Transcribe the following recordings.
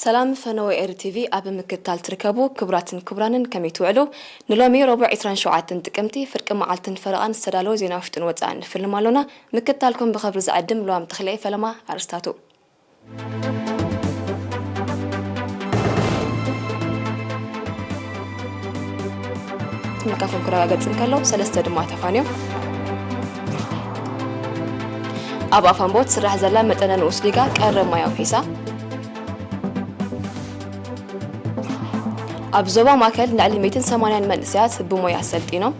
ሰላም ፈነወ ኤሪ ቲቪ ኣብ ምክትታል ትርከቡ ክቡራትን ክቡራንን፣ ከመይ ትውዕሉ? ንሎሚ ረቡዕ ዕስራን ሸውዓተን ጥቅምቲ ፍርቂ መዓልትን ፈረቓን ዝተዳለወ ዜና ውሽጥን ወጻእን ንፍልም ኣሎና። ምክትታልኩም ብኸብሪ ዝዕድም ለዋም ተኽለ እየ። ፈለማ ኣርእስታቱ። ምልካፎም ክረጋገጽ እንከሎ፣ ሰለስተ ድማ ተፋንዮም። ኣብ ኣፋምቦ ትስራሕ ዘላ መጠነ ንኡስ ዲጋ ቀረብ ማይ ኣውሒሳ። ኣብ ዞባ ማእከል ልዕሊ ሚእትን ሰማንያን መንእሰያት ብሞያ ሰልጢኖም።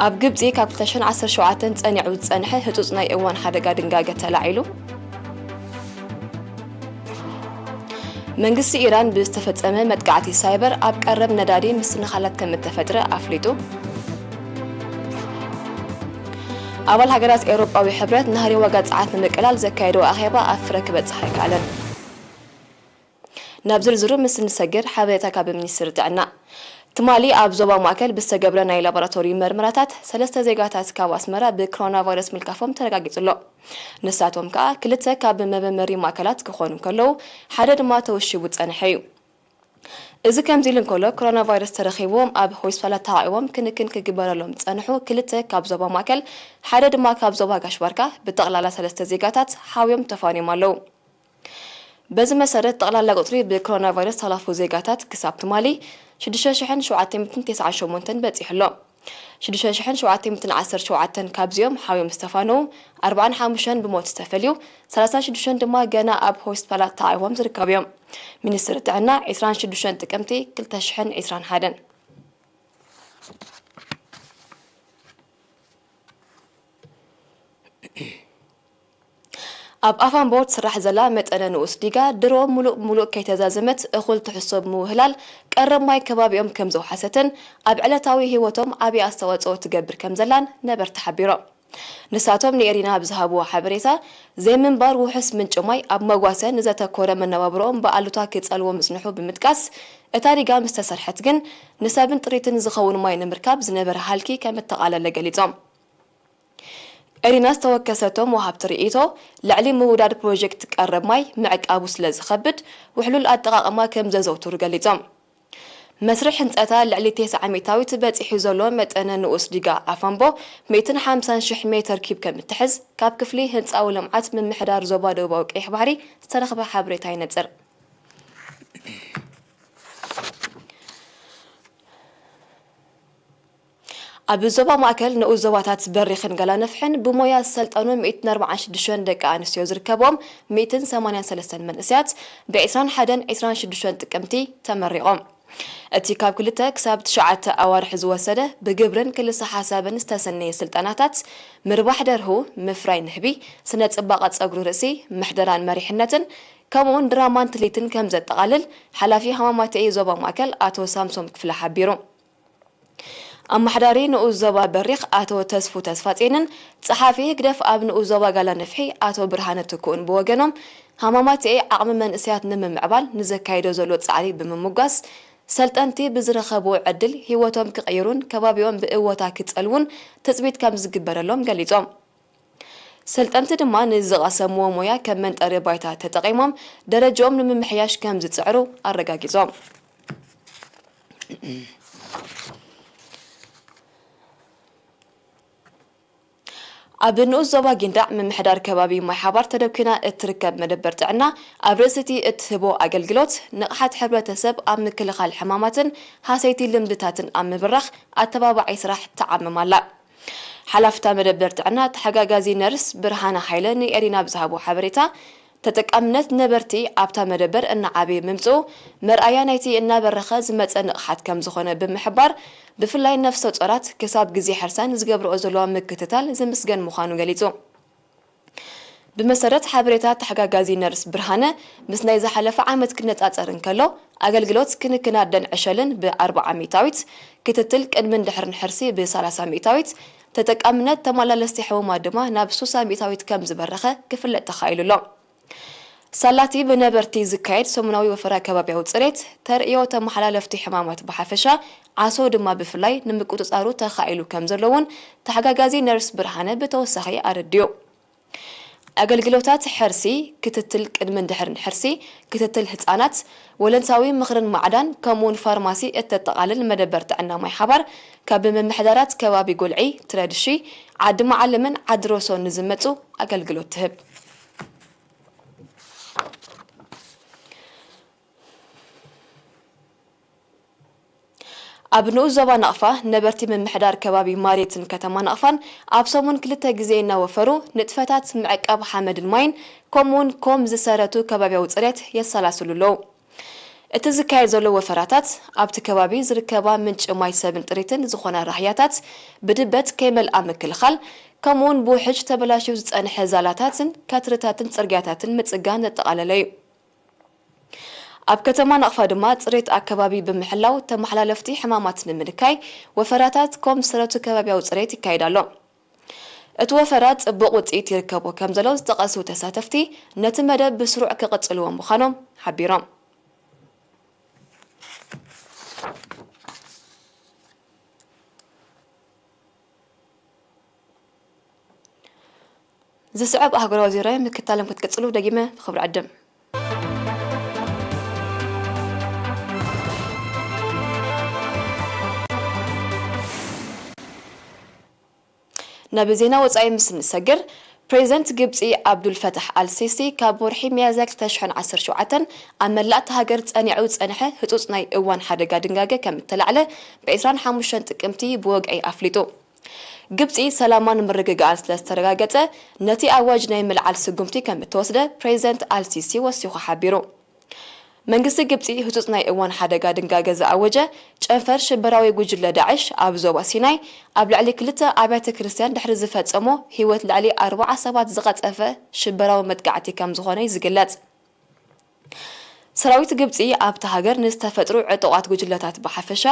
ኣብ ግብጺ ካብ ክልተ ሽሕን ዓሰርተ ሸውዓተን ጸኒዑ ዝጸንሐ ህጹጽ ናይ እዋን ሓደጋ ድንጋገ ተላዒሉ። መንግስቲ ኢራን ብዝተፈጸመ መጥቃዕቲ ሳይበር ኣብ ቀረብ ነዳዲ ምስንኻላት ከም እተፈጥረ ኣፍሊጡ። ኣባል ሃገራት ኤውሮጳዊ ሕብረት ናህሪ ዋጋ ጸዓት ንምቅላል ዘካየደዎ ኣኼባ ኣብ ፍረ ክበጽሕ ኣይከኣለን። ናብ ዝርዝሩ ምስ እንሰግር፣ ሓበሬታ ካብ ሚኒስትሪ ጥዕና። ትማሊ ኣብ ዞባ ማእከል ብዝተገብረ ናይ ላቦራቶሪ መርመራታት፣ ሰለስተ ዜጋታት ካብ ኣስመራ ብኮሮና ቫይረስ ምልካፎም ተረጋጊጹ ኣሎ። ንሳቶም ከኣ ክልተ ካብ መመርመሪ ማእከላት ክኾኑ እንከለዉ፣ ሓደ ድማ ተወሺቡ ዝጸንሐ እዩ። እዚ ከምዚ ኢሉ እንከሎ፣ ኮሮና ቫይረስ ተረኺብዎም ኣብ ሆስፒታላት ተሓቒቦም ክንክን ክግበረሎም ዝጸንሑ ክልተ ካብ ዞባ ማእከል፣ ሓደ ድማ ካብ ዞባ ጋሽ ባርካ፣ ብጠቕላላ ሰለስተ ዜጋታት ሓውዮም ተፋንዮም ኣለዉ። በዚ መሰረት፣ ጠቕላላ ቁጽሪ ብኮሮና ቫይረስ ዝተሃለፉ ዜጋታት ክሳብ ትማሊ ሽዱሽተ ሽሕን ሸውዓተ ሚእትን ተስዓን ሸሞንተን በጺሑ ኣሎ። ሽዱሽተ ሽሕን ሸውዓተ ሚእትን ዓሰርተ ሸውዓተን ካብዚኦም ሓውዮም ዝተፋነዉ፣ ኣርብዓን ሓሙሽተን ብሞት ዝተፈልዩ፣ ሰላሳን ሽዱሽተን ድማ ገና ኣብ ሆስፒታላት ተዓቑቦም ዝርከቡ እዮም። ሚኒስትሪ ጥዕና፣ ዕስራን ሽዱሽተን ጥቅምቲ ክልተ ሽሕን ዕስራን ሓደን። ኣብ ኣፋምቦ ትስራሕ ዘላ መጠነ ንኡስ ዲጋ ድሮ ሙሉእ ሙሉእ ከይተዛዘመት፣ እኹል ትሕሶ ብምውህላል ቀረብ ማይ ከባቢኦም ከም ዘውሓሰትን ኣብ ዕለታዊ ህይወቶም ዓቢ ኣስተዋጽኦ ትገብር ከም ዘላን ነበርቲ ሓቢሮም። ንሳቶም ንኤሪና ብዝሃብዎ ሓበሬታ፣ ዘይምንባር ውሑስ ምንጪ ማይ ኣብ መጓሰ ንዘተኮረ መነባብሮኦም ብኣሉታ ክጸልዎ ምጽንሑ ብምጥቃስ፣ እታ ዲጋ ምስ ተሰርሐት ግን ንሰብን ጥሪትን ዝኸውን ማይ ንምርካብ ዝነበረ ሃልኪ ከም እተቓለለ ገሊጾም። ኤሪና ዝተወከሰቶም ወሃብቲ ርእይቶ፣ ልዕሊ ምውዳድ ፕሮጀክት ቀረብ ማይ ምዕቃቡ ስለ ዝኸብድ፣ ውሕሉል ኣጠቓቕማ ከም ዘዘውትሩ ገሊጾም። መስርሕ ህንጸታ ልዕሊ ተስዓ ሚእታዊት በጺሑ ዘሎ መጠነ ንኡስ ዲጋ ኣፋምቦ፣ ሚእትን ሓምሳን ሽሕ ሜተር ኪዩብ ከም እትሕዝ፣ ካብ ክፍሊ ህንጻዊ ልምዓት ምምሕዳር ዞባ ደቡባዊ ቀይሕ ባሕሪ ዝተረኽበ ሓበሬታ ይነጽር። ኣብ ዞባ ማእከል ንኡስ ዞባታት በሪኽን ጋላነፍሕን ብሞያ ዝሰልጠኑ ሚእትን ኣርባዓን ሽዱሽተን ደቂ ኣንስትዮ ዝርከብዎም ሚእትን ሰማንያን ሰለስተን መንእሰያት፣ ብዕስራን ሓደን ዕስራን ሽዱሽተን ጥቅምቲ ተመሪቖም። እቲ ካብ ክልተ ክሳብ ትሽዓተ ኣዋርሕ ዝወሰደ ብግብርን ክልሰ ሓሳብን ዝተሰነየ ስልጠናታት፣ ምርባሕ ደርሁ፣ ምፍራይ ንህቢ፣ ስነ ጽባቐ ጸጉሪ ርእሲ፣ ምሕደራን መሪሕነትን፣ ከምኡውን ድራማን ትልሂትን ከም ዘጠቓልል፣ ሓላፊ ሃማማተኤ ዞባ ማእከል ኣቶ ሳምሶም ክፍለ ሓቢሩ። ኣመሓዳሪ ንኡስ ዞባ በሪኽ ኣቶ ተስፉ ተስፋጼንን ጸሓፊ ህግደፍ ኣብ ንኡስ ዞባ ጋላነፍሒ ኣቶ ብርሃነ ትኩእን ብወገኖም፣ ሃማማተኤ ዓቕሚ መንእሰያት ንምምዕባል ንዘካይዶ ዘሎ ጻዕሪ ብምምጓስ፣ ሰልጠንቲ ብዝረኸብዎ ዕድል ህይወቶም ክቕይሩን ከባቢኦም ብእወታ ክጸልዉን ትጽቢት ከም ዝግበረሎም ገሊጾም። ሰልጠንቲ ድማ ንዝቐሰምዎ ሞያ ከም መንጠሪ ባይታ ተጠቒሞም ደረጃኦም ንምምሕያሽ ከም ዝጽዕሩ ኣረጋጊጾም። ኣብ ንኡስ ዞባ ጊንዳዕ ምምሕዳር ከባቢ ማይ ሓባር ተደኲና እትርከብ መደበር ጥዕና፣ ኣብ ርእሲ እቲ እትህቦ ኣገልግሎት፣ ንቕሓት ሕብረተሰብ ኣብ ምክልኻል ሕማማትን ሃሰይቲ ልምድታትን ኣብ ምብራኽ ኣተባባዓይ ስራሕ ትዓምም ኣላ። ሓላፍታ መደበር ጥዕና ተሓጋጋዚ ነርስ ብርሃነ ሃይለ ንኤሪና ብዝሃቦ ሓበሬታ፣ ተጠቃምነት ነበርቲ ኣብታ መደበር እናዓበየ ምምጽኡ መርኣያ ናይቲ እናበረኸ ዝመጸ ንቕሓት ከም ዝኾነ ብምሕባር፣ ብፍላይ ነፍሰ ጾራት ክሳብ ግዜ ሕርሰን ዝገብርኦ ዘለዋ ምክትታል ዝምስገን ምዃኑ ገሊጹ። ብመሰረት ሓበሬታ ተሓጋጋዚ ነርስ ብርሃነ፣ ምስ ናይ ዝሓለፈ ዓመት ክነጻጸር እንከሎ፣ ኣገልግሎት ክንክን ኣደን ዕሸልን ብኣርብዓ ሚእታዊት፣ ክትትል ቅድምን ድሕርን ሕርሲ ብሰላሳ ሚእታዊት፣ ተጠቃምነት ተመላለስቲ ሕሙማት ድማ ናብ ሱሳ ሚእታዊት ከም ዝበረኸ ክፍለጥ ተኻኢሉ ኣሎ። ሳላቲ ብነበርቲ ዝካየድ ሰሙናዊ ወፈራ ከባቢያዊ ጽሬት፣ ተርእዮ ተመሓላለፍቲ ሕማማት ብሓፈሻ፣ ዓሶ ድማ ብፍላይ ንምቁጽጻሩ ተኻኢሉ ከም ዘሎ እውን ተሓጋጋዚ ነርስ ብርሃነ ብተወሳኺ ኣረዲኡ። ኣገልግሎታት ሕርሲ፣ ክትትል ቅድምን ድሕርን ሕርሲ፣ ክትትል ህጻናት፣ ወለንታዊ ምኽርን ማዕዳን፣ ከምኡውን ፋርማሲ እተጠቓልል መደበር ጥዕና ማይ ሓባር፣ ካብ ምምሕዳራት ከባቢ ጉልዒ፣ ትረድሺ፣ ዓዲ መዓልምን ዓዲ ሮሶን ንዝመጹ ኣገልግሎት ትህብ። ኣብ ንኡስ ዞባ ናቕፋ ነበርቲ ምምሕዳር ከባቢ ማርየትን ከተማ ናቕፋን ኣብ ሰሙን ክልተ ግዜ እናወፈሩ ንጥፈታት ምዕቃብ ሓመድን ማይን ከምኡውን ኮም ዝሰረቱ ከባቢያዊ ጽሬት የሰላስሉ ኣለዉ። እቲ ዝካየድ ዘሎ ወፈራታት ኣብቲ ከባቢ ዝርከባ ምንጪ ማይ ሰብን ጥሪትን ዝኾና ራህያታት ብድበት ከይመልኣ ምክልኻል ከምኡውን ብውሕጅ ተበላሽዩ ዝጸንሐ ዛላታትን ከትርታትን ጽርግያታትን ምጽጋን ዘጠቓለለ እዩ። ኣብ ከተማ ናቕፋ ድማ ጽሬት ኣከባቢ ብምሕላው ተመሓላለፍቲ ሕማማት ንምንካይ ወፈራታት ኮም ዝሰረቱ ከባቢያዊ ጽሬት ይካየድ ኣሎ። እቲ ወፈራ ጽቡቕ ውጽኢት ይርከቦ ከም ዘሎ ዝጠቐሱ ተሳተፍቲ ነቲ መደብ ብስሩዕ ክቕጽልዎ ምዃኖም ሓቢሮም። ዝስዕብ ኣህጉራዊ ዜና ምክታሎም ክትቅጽሉ ደጊመ ብኽብሪ ዕድም። ናብ ዜና ወጻኢ ምስ እንሰግር፣ ፕሬዚደንት ግብጺ ኣብዱል ፈታሕ ኣል ሲሲ ካብ ወርሒ ሚያዝያ ክልተ ሽሕን ዓሰርተ ሸውዓተን ኣብ መላእቲ ሃገር ጸኒዑ ዝጸንሐ ህጹጽ ናይ እዋን ሓደጋ ድንጋገ ከም እተላዕለ ብ ዕስራን ሓሙሽተን ጥቅምቲ ብወግዒ ኣፍሊጡ። ግብጺ ሰላማን ምርግጋኣን ስለ ዝተረጋገጸ፣ ነቲ ኣዋጅ ናይ ምልዓል ስጉምቲ ከም እተወስደ ፕሬዚደንት ኣልሲሲ ወሲኹ ሓቢሩ። መንግስቲ ግብጺ ህጹጽ ናይ እዋን ሓደጋ ድንጋገ ዝኣወጀ፣ ጨንፈር ሽበራዊ ጉጅለ ዳዕሽ ኣብ ዞባ ሲናይ ኣብ ልዕሊ ክልተ ኣብያተ ክርስቲያን ድሕሪ ዝፈጸሞ ህይወት ልዕሊ ኣርባዓ ሰባት ዝቐጸፈ ሽበራዊ መጥቃዕቲ ከም ዝኾነ እዩ ዝግለጽ። ሰራዊት ግብጺ ኣብታ ሃገር ንዝተፈጥሩ ዕጡቓት ጉጅለታት ብሓፈሻ፣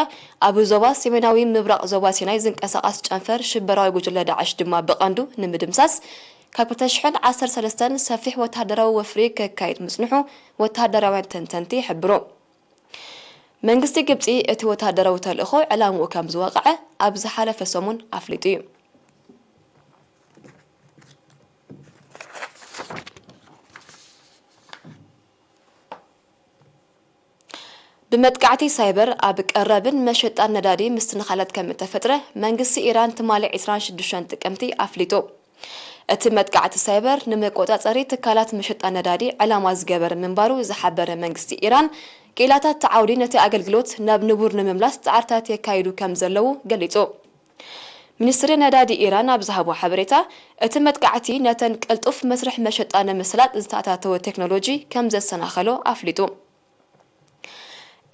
ኣብ ዞባ ሰሜናዊ ምብራቕ ዞባ ሲናይ ዝንቀሳቐስ ጨንፈር ሽበራዊ ጉጅለ ዳዕሽ ድማ ብቐንዱ ንምድምሳስ፣ ካብ ክልተ ሽሕን ዓሰርተ ሰለስተን ሰፊሕ ወተሃደራዊ ወፍሪ ከካይድ ምጽንሑ ወተሃደራውያን ተንተንቲ ይሕብሩ። መንግስቲ ግብጺ እቲ ወተሃደራዊ ተልእኾ ዕላምኡ ከም ዝወቕዐ ኣብ ዝሓለፈ ሰሙን ኣፍሊጡ እዩ። ብመጥቃዕቲ ሳይበር ኣብ ቀረብን መሸጣን ነዳዲ ምስትንኻላት ከም እተፈጥረ መንግስቲ ኢራን ትማሊ ዕስራን ሽዱሽተን ጥቅምቲ ኣፍሊጡ። እቲ መጥቃዕቲ ሳይበር ንመቆጻጸሪ ትካላት መሸጣ ነዳዲ ዕላማ ዝገበረ ምንባሩ ዝሓበረ መንግስቲ ኢራን፣ ክኢላታት እቲ ዓውዲ ነቲ ኣገልግሎት ናብ ንቡር ንምምላስ ጻዕርታት የካይዱ ከም ዘለዉ ገሊጹ። ሚኒስትሪ ነዳዲ ኢራን ኣብ ዝሃቦ ሓበሬታ፣ እቲ መጥቃዕቲ ነተን ቅልጡፍ መስርሕ መሸጣ ንምስላጥ ዝተኣታተወ ቴክኖሎጂ ከም ዘሰናኸሎ ኣፍሊጡ።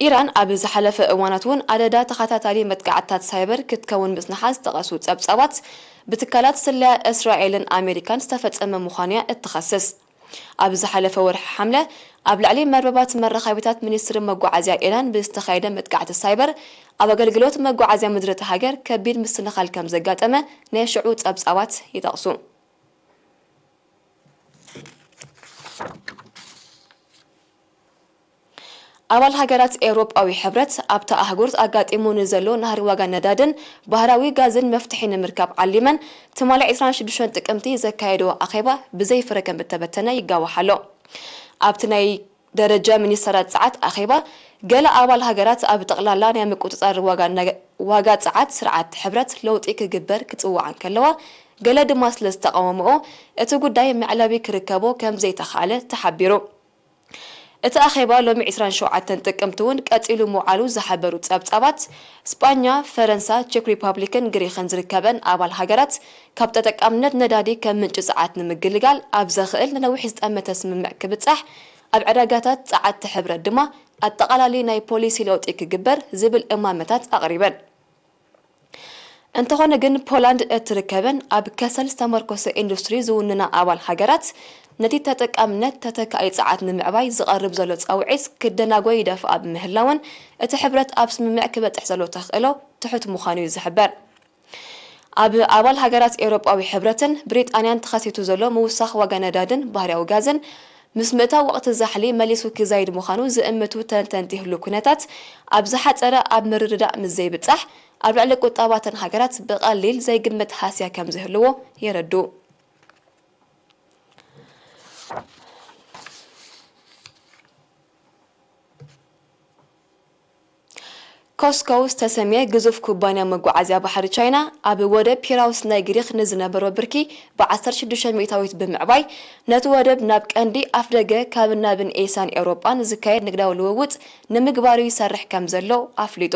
ኢራን ኣብ ዝሓለፈ እዋናት እውን ኣደዳ ተኸታታሊ መጥቃዕትታት ሳይበር ክትከውን ምጽንሓ ዝጠቐሱ ጸብጻባት፣ ብትካላት ስለያ እስራኤልን ኣሜሪካን ዝተፈጸመ ምዃኑ እያ እትኸስስ። ኣብ ዝሓለፈ ወርሒ ሓምለ፣ ኣብ ልዕሊ መርበባት መራኸቢታት ሚኒስትሪ መጓዓዝያ ኢራን ብዝተኻየደ መጥቃዕቲ ሳይበር፣ ኣብ ኣገልግሎት መጓዓዝያ ምድሪ እታ ሃገር ከቢድ ምስትንኻል ከም ዘጋጠመ ናይ ሽዑ ጸብጻባት ይጠቕሱ። ኣባል ሃገራት ኤውሮጳዊ ሕብረት፣ ኣብታ ኣህጉር ኣጋጢሙ ንዘሎ ናህሪ ዋጋ ነዳድን ባህራዊ ጋዝን መፍትሒ ንምርካብ ዓሊመን፣ ትማሊ ዕስራን ሽዱሽተን ጥቅምቲ ዘካየድዎ ኣኼባ ብዘይ ፍረ ከም እተበተነ ይጋዋሕ ኣሎ። ኣብቲ ናይ ደረጃ ሚኒስተራት ጸዓት ኣኼባ፣ ገለ ኣባል ሃገራት ኣብ ጠቕላላ ናይ ምቁጽጻር ዋጋ ነገ-፣ ዋጋ ጸዓት ስርዓት ሕብረት ለውጢ ክግበር ክጽውዓ እንከለዋ፣ ገለ ድማ ስለ ዝተቓወምኦ፣ እቲ ጉዳይ መዕለቢ ክርከቦ ከም ዘይተኻእለ ተሓቢሩ። እቲ ኣኼባ ሎሚ ዕስራን ሸውዓተን ጥቅምቲ እውን ቀጺሉ ምውዓሉ ዝሓበሩ ጸብጻባት፣ ስጳኛ፣ ፈረንሳ፣ ቼክ ሪፓብሊክን ግሪኽን ዝርከበን ኣባል ሃገራት፣ ካብ ተጠቃምነት ነዳዲ ከም ምንጪ ጸዓት ንምግልጋል ኣብ ዘኽእል ንነዊሕ ዝጠመተ ስምምዕ ክብጻሕ፣ ኣብ ዕዳጋታት ጸዓት እቲ ሕብረት ድማ ኣጠቓላሊ ናይ ፖሊሲ ለውጢ ክግበር ዝብል እማመታት ኣቕሪበን። እንተኾነ ግን፣ ፖላንድ እትርከበን ኣብ ከሰል ዝተመርኮሰ ኢንዱስትሪ ዝውንና ኣባል ሃገራት፣ ነቲ ተጠቃምነት ተተካኢ ጸዓት ንምዕባይ ዝቐርብ ዘሎ ጻውዒት ክደናጎ ይደፍኣ ብምህላወን፣ እቲ ሕብረት ኣብ ስምምዕ ክበጽሕ ዘሎ ተኽእሎ ትሑት ምዃኑ እዩ ዝሕበር። ኣብ ኣባል ሃገራት ኤውሮጳዊ ሕብረትን ብሪጣንያን ተኸሲቱ ዘሎ ምውሳኽ ዋጋ ነዳድን ባህርያዊ ጋዝን፣ ምስ ምእታው ወቕቲ ዛሕሊ መሊሱ ክዛይድ ምዃኑ ዝእምቱ ተንተንቲ ይህሉ ኩነታት፣ ኣብ ዝሓጸረ ኣብ ምርድዳእ ምስ ዘይብጻሕ፣ ኣብ ልዕሊ ቁጠባተን ሃገራት ብቐሊል ዘይግመት ሃስያ ከም ዝህልዎ የረድኡ። ኮስኮ ዝተሰምየ ግዙፍ ኩባንያ መጓዓዝያ ባሕሪ ቻይና፣ ኣብ ወደብ ፒራውስ ናይ ግሪክ ንዝነበሮ ብርኪ ብ16 ሚእታዊት ብምዕባይ፣ ነቲ ወደብ ናብ ቀንዲ ኣፍደገ ካብን ናብን ኤስያን ኤውሮጳን ዝካየድ ንግዳዊ ልውውጥ ንምግባሩ ይሰርሕ ከም ዘሎ ኣፍሊጡ።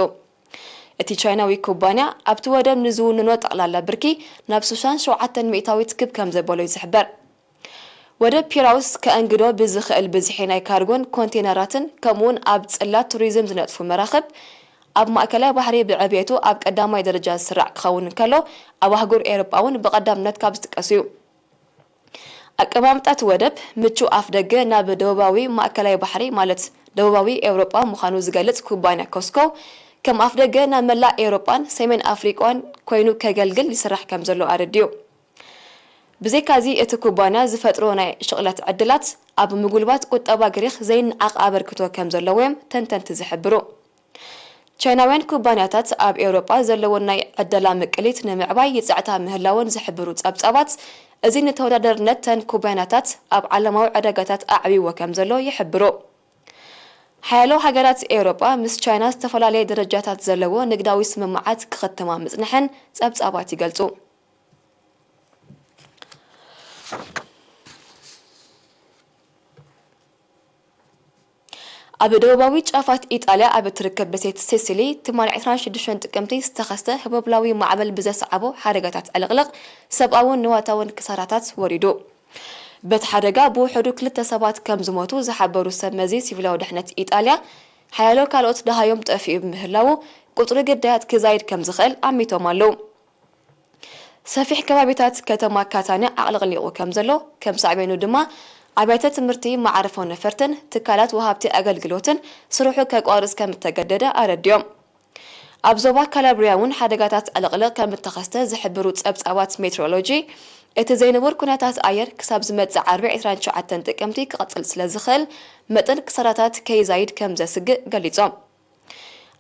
እቲ ቻይናዊ ኩባንያ ኣብቲ ወደብ ንዝውንኖ ጠቕላላ ብርኪ ናብ 67 ሚእታዊት ክብ ከም ዘበሎ እዩ ዝሕበር። ወደብ ፒራውስ ከእንግዶ ብዝኽእል ብዝሒ ናይ ካርጎን ኮንቴነራትን፣ ከምኡውን ኣብ ጽላት ቱሪዝም ዝነጥፉ መራኽብ፣ ኣብ ማእከላይ ባሕሪ ብዕብየቱ ኣብ ቀዳማይ ደረጃ ዝስራዕ ክኸውን እንከሎ፣ ኣብ ኣህጉር ኤውሮጳ እውን ብቐዳምነት ካብ ዝጥቀሱ እዩ። ኣቀማምጣ እቲ ወደብ፣ ምቹእ ኣፍደገ ናብ ደቡባዊ ማእከላይ ባሕሪ፣ ማለት ደቡባዊ ኤውሮጳ ምዃኑ ዝገልጽ ኩባንያ ኮስኮ፣ ከም ኣፍደገ ናብ መላእ ኤውሮጳን ሰሜን ኣፍሪቃን ኮይኑ ከገልግል ይስራሕ ከም ዘሎ ኣረዲኡ። ብዘይካዚ፣ እቲ ኩባንያ ዝፈጥሮ ናይ ሽቕለት ዕድላት፣ ኣብ ምጉልባት ቁጠባ ግሪኽ ዘይነዓቕ ኣበርክቶ ከም ዘለዎ እዮም ተንተንቲ ዝሕብሩ። ቻይናውያን ኩባንያታት ኣብ ኤውሮጳ ዘለወን ናይ ዕደላ ምቅሊት ንምዕባይ ይጽዕታ ምህላወን ዝሕብሩ ጸብጻባት፣ እዚ ንተወዳዳርነት ተን ኩባንያታት ኣብ ዓለማዊ ዕዳጋታት ኣዕብይዎ ከም ዘሎ ይሕብሩ። ሓያሎ ሃገራት ኤውሮጳ ምስ ቻይና ዝተፈላለየ ደረጃታት ዘለዎ ንግዳዊ ስምምዓት ክኽትማ ምጽንሐን ጸብጻባት ይገልጹ። ኣብ ደቡባዊ ጫፋት ኢጣልያ ኣብ እትርከብ ደሴት ሲሲሊ፣ ትማሊ ዕስራን ሽዱሽተን ጥቅምቲ ዝተኸስተ ህቦብላዊ ማዕበል ብዘስዓቦ ሓደጋታት ዕልቕልቕ፣ ሰብኣውን ንዋታውን ክሳራታት ወሪዱ። በቲ ሓደጋ ብውሕዱ ክልተ ሰባት ከም ዝሞቱ ዝሓበሩ ሰብ መዚ ሲቪላዊ ድሕነት ኢጣልያ፣ ሓያሎ ካልኦት ደሃዮም ጠፊኡ ብምህላዉ፣ ቁጽሪ ግዳያት ክዛይድ ከም ዝኽእል ኣሚቶም ኣለዉ። ሰፊሕ ከባቢታት ከተማ ካታንያ ኣዕለቕሊቑ ከም ዘሎ፣ ከም ሳዕቤኑ ድማ ኣብያተ ትምህርቲ፣ መዓርፎ ነፈርትን ትካላት ወሃብቲ ኣገልግሎትን ስርሑ ከቋርጽ ከም እተገደደ ኣረዲኦም። ኣብ ዞባ ካላብሪያ እውን ሓደጋታት ዕልቕልቕ ከም እተኸስተ ዝሕብሩ ጸብጻባት ሜትሮሎጂ፣ እቲ ዘይንቡር ኩነታት ኣየር ክሳብ ዝመጽእ ዓርቢ ዕስራን ትሽዓተን ጥቅምቲ ክቐጽል ስለ ዝኽእል፣ መጠን ክሳራታት ከይዛይድ ከም ዘስግእ ገሊጾም።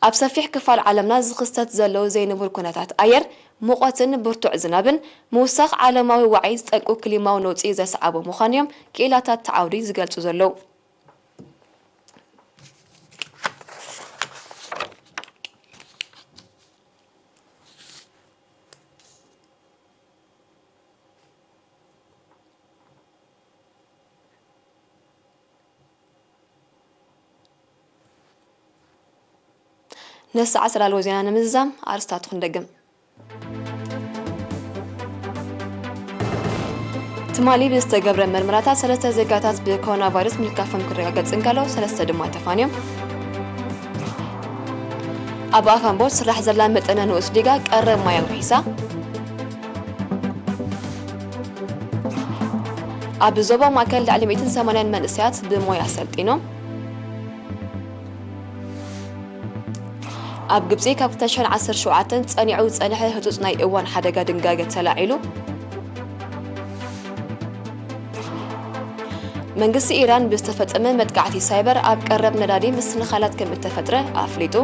ኣብ ሰፊሕ ክፋል ዓለምና ዝኽሰት ዘሎ ዘይንቡር ኩነታት ኣየር፣ ሙቐትን ብርቱዕ ዝናብን፣ ምውሳኽ ዓለማዊ ዋዒ ዝጠንቁ ክሊማዊ ነውጺ ዘስዓቦ ምዃኑ እዮም ክኢላታት እቲ ዓውዲ ዝገልጹ ዘለዉ። ነዚ ሰዓት ዝላልዎ ዜና ንምዝዛም ኣርስታቱ ክንደግም። ትማሊ ብዝተገብረ መርመራታት ሰለስተ ዜጋታት ብኮሮና ቫይረስ ምልካፎም ክረጋገጽ እንከሎ፣ ሰለስተ ድማ ተፋንዮም። ኣብ ኣፋንቦ ትስራሕ ዘላ መጠነ ንኡስ ዲጋ ቀረብ ማይ ኣውሒሳ። ኣብ ዞባ ማእከል ልዕሊ ሚእትን ሰማንያን መንእሰያት ብሞያ ሰልጢኖም። ኣብ ግብጺ ካብ ክልተ ሽሕን ዓሰርተ ሸውዓተን ጸኒዑ ዝጸንሐ ህጹጽ ናይ እዋን ሓደጋ ድንጋገ ተላዒሉ። መንግስቲ ኢራን ብዝተፈጸመ መጥቃዕቲ ሳይበር ኣብ ቀረብ ነዳዲ ምስንኻላት ከም እተፈጥረ ኣፍሊጡ።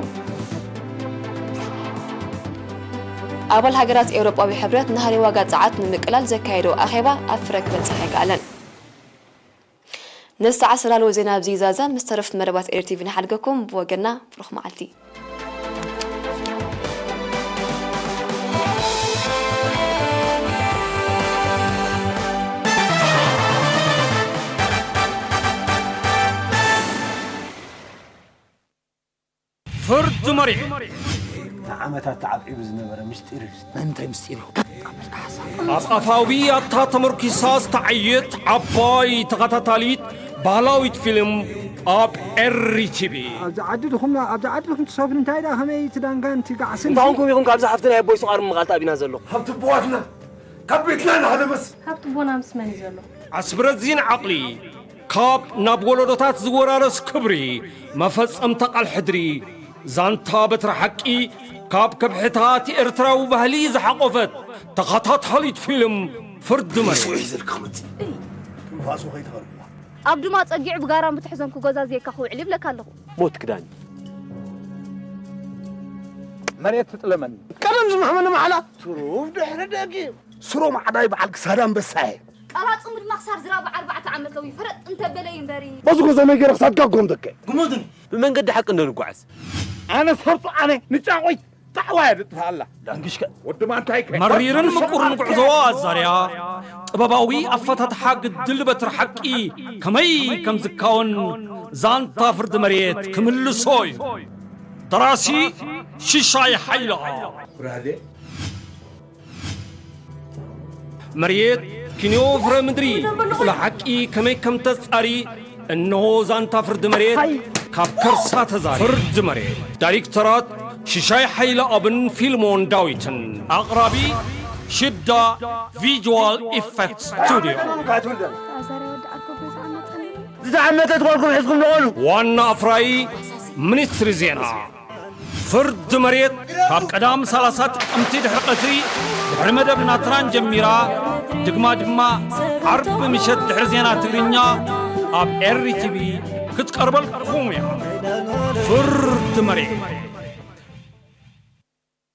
ኣባል ሃገራት ኤውሮጳዊ ሕብረት ናህሪ ዋጋ ጸዓት ንምቅላል ዘካየዶ ኣኼባ ኣብ ፍረ ክበጽሕ ኣይከኣለን። ነዚ ሰዓት ዝላልዎ ዜና ኣብዚ ይዛዘም። ምስ ተረፍቲ መደባት ኤሪ ቲቪ ንሓድገኩም። ብወገንና ብሩኽ መዓልቲ። ፍርዲ መሪሕ። ንዓመታት ተዓብዒቡ ዝነበረ ምስጢር እዩ። እንታይ ምስጢር እዩ? ገጥ ኣበልካ ሓሳብ። ኣብ ኣፋዊ ኣታ ተመርኪሳ ዝተዓየት ዓባይ ተኸታታሊት ባህላዊት ፊልም ኣብ ኤሪ ቲቪ። ኣብዚ ዓዲ ድኹም፣ ኣብዚ ዓዲ ድኹም ትሰፍሩ እንታይ ደኣ ከመይ እቲ ዳንጋን እቲ ጋዕስን እንታይ እዚ? ኮንኩም ኢኹም ካብዛ ሓፍቲ ናይ ኣቦይ ስቋር ምቓል ተኣቢና ዘሎ? ካብ ትቦዋትና፣ ካብ ቤትና ንሃደመስ። ካብ ትቦና ምስ መን እዩ ዘሎ? ዓስቢ ረዚን ዓቕሊ፣ ካብ ናብ ወለዶታት ዝወራረስ ክብሪ፣ መፈጸምታ ቃል ሕድሪ፣ ዛንታ በትሪ ሓቂ፣ ካብ ከብሕታት ኤርትራዊ ባህሊ ዝሓቖፈት ተኸታታሊት ፊልም ፍርዲ መሬት። ስውሕ ዘልክ ክመጽእ። ትንፋሱ ከይትኸልኩዋ። ኣብ ድማ ጸጊዑ ብጋራን ብትሕዘንኩ ገዛ ዘየካ ክውዕል ይብለካ ኣለኹ። ሞት ክዳን። መሬት ትጥለመኒ። ቀደም ዝምሕመኒ ማዕላ። ትሩፍ ድሕሪ ደጊም። ስሮ ማዕዳይ በዓል ክሳድ ኣንበሳ እየ። ቀባጽሙ ድማ ክሳብ ዝራብ ኣርባዕተ ዓመት ለዊ ፈረጥ እንተበለ እዩ እምበሪ። በዚ ጎዞመይ ገይረ ክሳድካ ክጎምደከ። ግመቱን ብመንገዲ ሓቂ እንዶ ንጓዓዝ። ኣነ ሰርጡ ኣነ ንጫቆይ ጣዕዋ የድጥፋ ኣላ። ዳንግሽከ ወድማ እንታይ ከ መሪርን ምቁርን ጉዕዞ ኣዛርያ ጥበባዊ ኣፈታትሓ ግድል በትሪ ሓቂ ከመይ ከም ዝካወን ዛንታ ፍርዲ መሬት ክምልሶ እዩ። ደራሲ ሽሻይ ሓይለኣ። ብራደ መሬት ኪንዮ ፍረ ምድሪ ብቑላ ሓቂ ከመይ ከም ተጻሪ እንሆ ዛንታ ፍርዲ መሬት ካብ ከርሳ ተዛሪ። ፍርዲ መሬት ዳይሬክተራት ሽሻይ ሓይለ ኣብን ፊልሞን ዳዊትን። ኣቕራቢ ሽዳ ቪዥዋል ኢፌክት ስቱዲዮ። ኣዛርያ ወዲ ኣኮ ገዛ መጠኒ ዝዓመተት ጓልኩም ሒዝኩም ንቐሉ። ዋና ኣፍራዪ ሚኒስትሪ ዜና። ፍርዲ መሬት ካብ ቀዳም ሰላሳ ጥቅምቲ ድሕሪ ቀትሪ ድሕሪ መደብ ናትራን ጀሚራ፣ ድግማ ድማ ዓርቢ ምሸት ድሕሪ ዜና ትግርኛ ኣብ ኤርቲቪ ክትቀርበልኩም እያ። ፍርዲ መሬት።